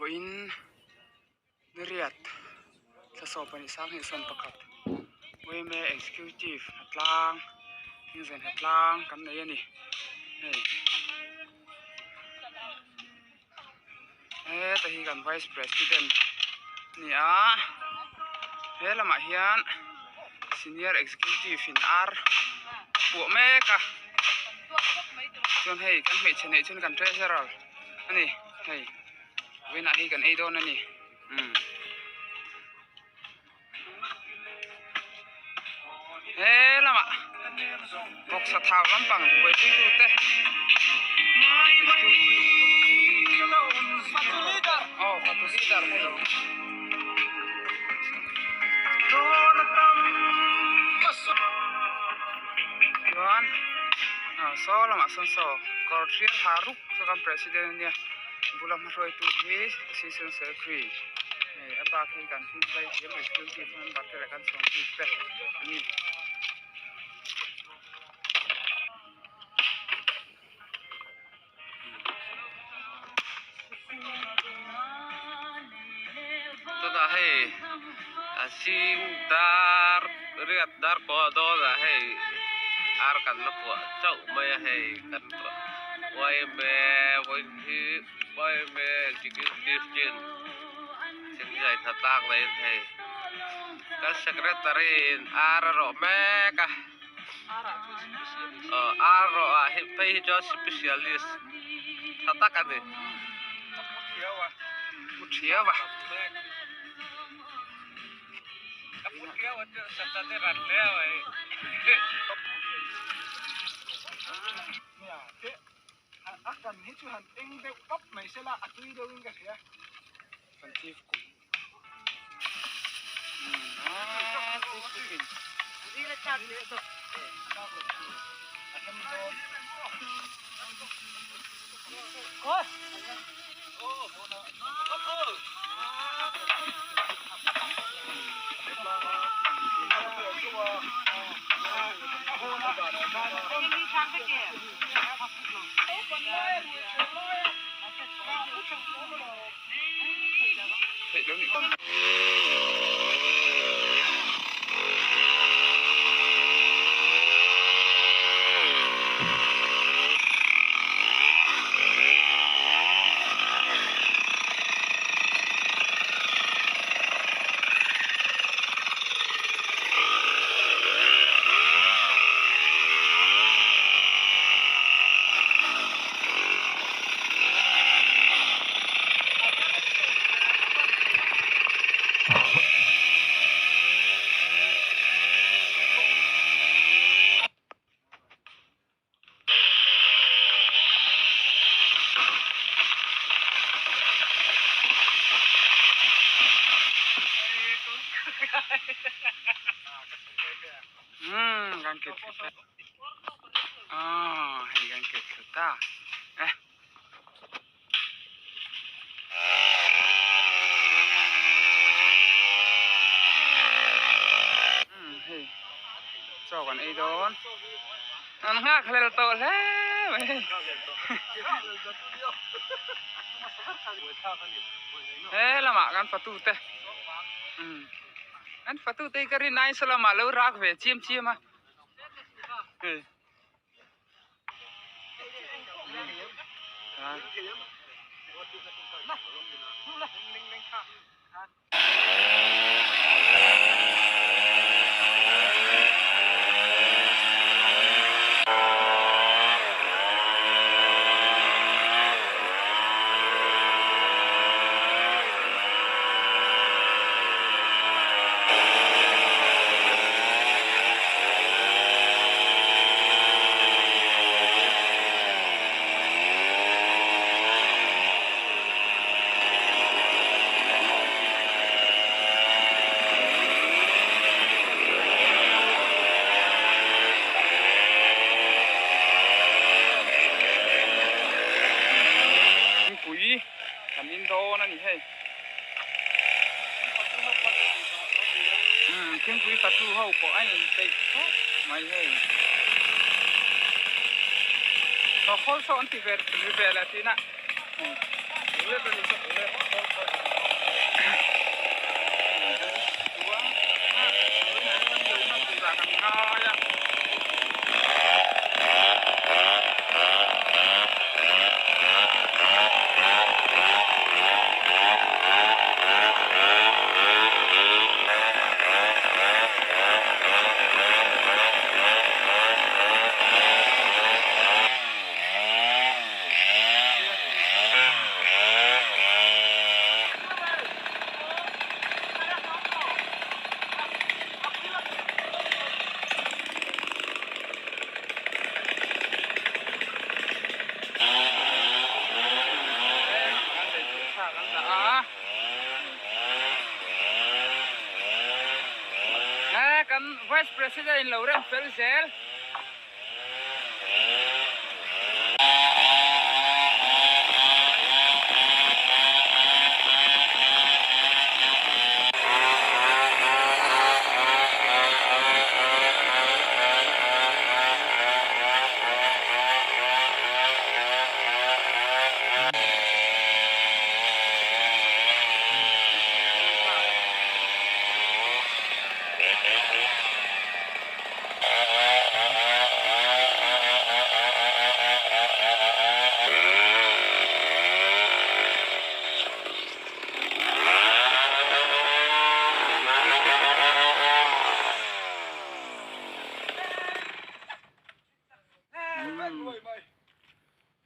Vawiin niriat thla sawm pahnih sang hnih sawm pakhat yma executive hnatlang hmingzen hnatlang kan nei a ni hei heta hi kan vice president a ni a he lamah hian senior executive in ar a puah mek a chuan hei kan hmeichhe neih chuan kan treasurer a ni hei vawiinah hei kan ei dawn a ni umm he lamah vawksa thau lampang buaipui tute aw fatu leader hei chuan ah saw lamah sawn saw kawr thial ha rup saw kan president ania bula hmahruaitu hi assistant secretary hei a bak hi kan thil zai thiam executive member te leh kan sawm bik te an ni. Tunah hei a zing dar riat dar pawh a dawn a hei ar kan la puah chauh mai a hei kan yma vawiin hi yma executive chin thingzai hna tlak laiin hei kan secretary in ar a rawh mek a aw ar rawh ah hi phei hi chuan specialist tha tak a ni. Umm kan kit thlu ta aw hei kan kit thlu ta e. Umm hei chaw kan ei dawn an nghak hlel tawh hle mai hei he lamah kan fatu te umm kan fatu te hi ka rin aiin saw lamah lo rak ve chiam chiam a hei. Thingpui kan in dawn a ni hei. Umm thingpui fatu ho pawh a inpeih khawp mai hei. Tawkhawl saw an ti ve ri ve leh thin a. Kan vice president in lo rem fel zel.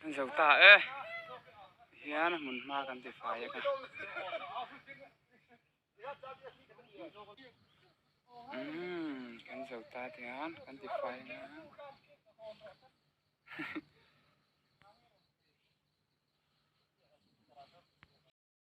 Kan zo ta e hian hmun hma kan ti fai a ka umm kan zo ta tihian kan ti fai anga.